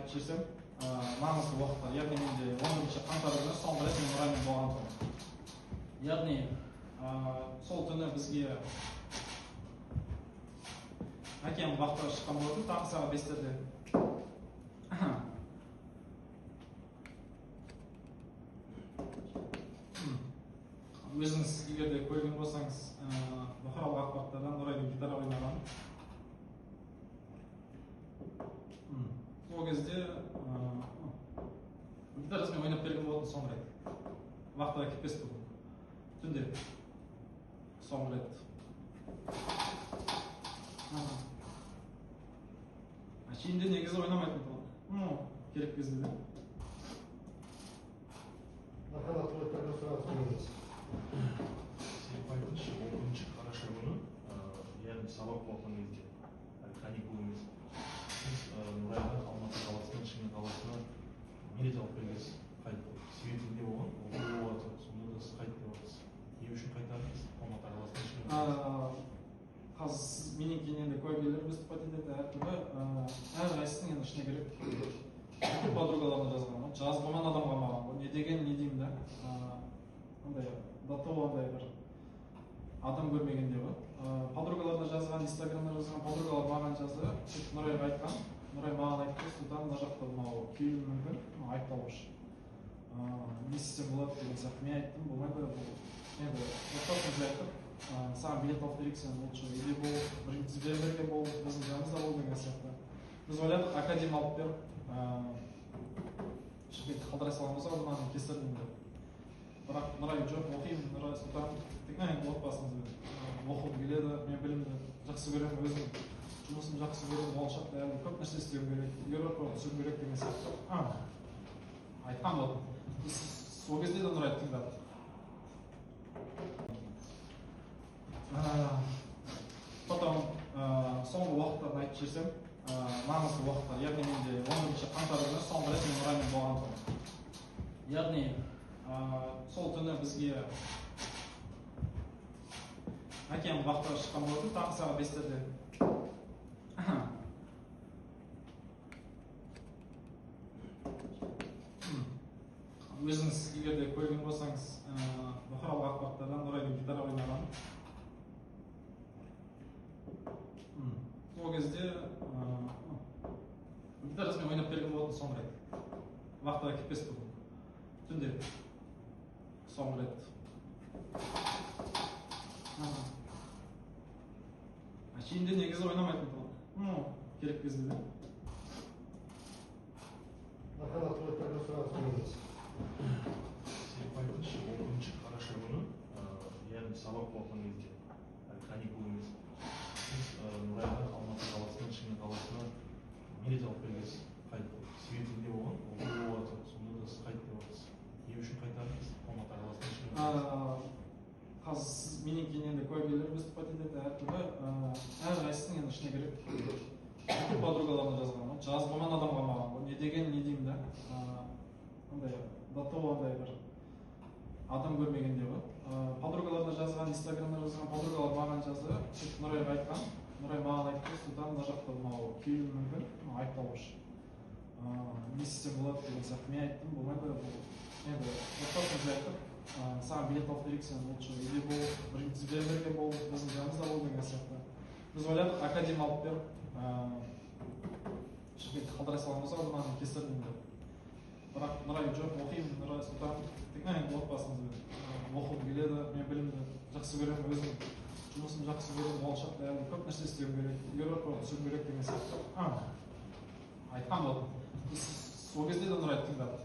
айтып жіберсем, маңызды уақытта, яғни менде 11 қаңтар күні соңғы рет мен Нұраймен болған тұғын. Яғни сол түні бізге әкем вахтаға шыққан болатын таңғы сағат 5-терде. Өзіңіз егер де көрген болсаңыз, бұқаралық ақпараттардан Нұрайдың гитара ойнағанын. Сол кезде гитарасымен ойнап берген болатын соңғы рет, вахтаға кетпес бұрын, түнде соңғы рет. Әшейінде негізі ойнамайтын тұғын, ну, керек кезде де. Мархабат, сұрақ қойыңыз. Сен айтыңызшы, 11 қараша күні, яғни сабақ болған кезде, әлі каникул емес, сіз Нұрайға Алматы қаласынан Шымкент қаласына билет алып бергенсіз. Қайтып себебі не болған? Ол болып жатыр. Сонда да сіз қайт деп жатырсыз. Не үшін қайтардыңыз Алматы қаласынан Шымкент қаласына? Қазір сіз менен кейін енді куәгерлер выступать етеді әртүрлі. Әрқайсысының енді шыны керек, бүкіл подругаларына жазған ғой, жазбаған адам қалмаған ғой. Не деген, не деймін да, андай до того андай бір адам көрмегенде ғой. Подругаларына жазған, инстаграмда жазған, подругалар маған жазды. Сөйтіп Нұрайға айтқан, Нұрай маған айтты: «Сұлтан, мына жақта мынау келуі мүмкін, айыпталушы, не істесем болады?» деген сияқты. Мен айттым: «Болмайды бұл енді». Отбасымызға айттық: «Саған билет алып берейік, сен лучше үйде бол, бізбен бірге бол, біздің жанымызда бол» деген сияқты. Біз ойладық, академ алып беріп, Шымкентте қалдыра саламыз ғой мынаның кесірінен деп. Бірақ Нұрай: «Жоқ, оқимын, Нұрай Сұлтан», енді отбасымызбен оқығым келеді, мен білімді жақсы көремін, өзім жұмысымды жақсы көремін, болашақта әлі көп нәрсе істеуім керек, Еуропаға түсуім керек деген сияқты айтқан болатын. Сол кезде де Нұрайды тыңдады. Потом соңғы уақыттарын айтып жіберсем, маңызды уақыттар, яғни менде 11 қаңтар күні соңғы рет мен Нұраймен болған тұғын. Яғни сол түні бізге әкем вахтаға шыққан болатын таңғы сағат 5-терде. Өзіңіз егер де көрген болсаңыз, бұқаралық ақпараттардан Нұрайдың гитара ойнағанын. Сол кезде гитарасымен ойнап берген болатын соңғы рет, вахтаға кетпес бұрын, түнде соңғы рет. Әшейінде негізі ойнамайтын тұғын, ну, керек кезде де. Мархабат, сұрақ қойыңыз. Сен айтыңызшы, 11 қараша күні, яғни сабақ болған кезде, әлі каникул емес, сіз Нұрайға Алматы қаласынан Шымкент қаласына билет алып бергенсіз. Қайтып себебі не болған? Ол болып жатыр. Сонда да сіз қайт деп жатырсыз. Не үшін қайтардыңыз Алматы қаласынан Шымкент қаласына? Қазір сіз менен кейін енді куәгерлер выступать етеді әртүрлі. Әрқайсысының енді шыны керек, бүкіл подругаларына жазған ғой, жазбаған адам қалмаған ғой. Не деген, не деймін да, андай до того андай бір адам көрмегенде ғой. Подругаларына жазған, инстаграмда жазған, подругалар маған жазды. Сөйтіп Нұрайға айтқан, Нұрай маған айтты: «Сұлтан, мына жақта мынау келуі мүмкін, айыпталушы, не істесем болады?» деген сияқты. Мен айттым: «Болмайды бұл енді». Отбасымызға айттық: «Саған билет алып берейік, сен лучше үйде бол, бізбен бірге бол, біздің жанымызда бол» деген сияқты. Біз ойладық, академ алып беріп, Шымкентте қалдыра саламыз ғой мынаның кесірінен деп. Бірақ Нұрай: «Жоқ, оқимын, Нұрай Сұлтан», енді отбасымызбен оқығым келеді, мен білімді жақсы көремін, өзім жұмысымды жақсы көремін, болашақта әлі көп нәрсе істеуім керек, Еуропаға түсуім керек деген сияқты айтқан болатын. Сол кезде де Нұрайды тыңдады.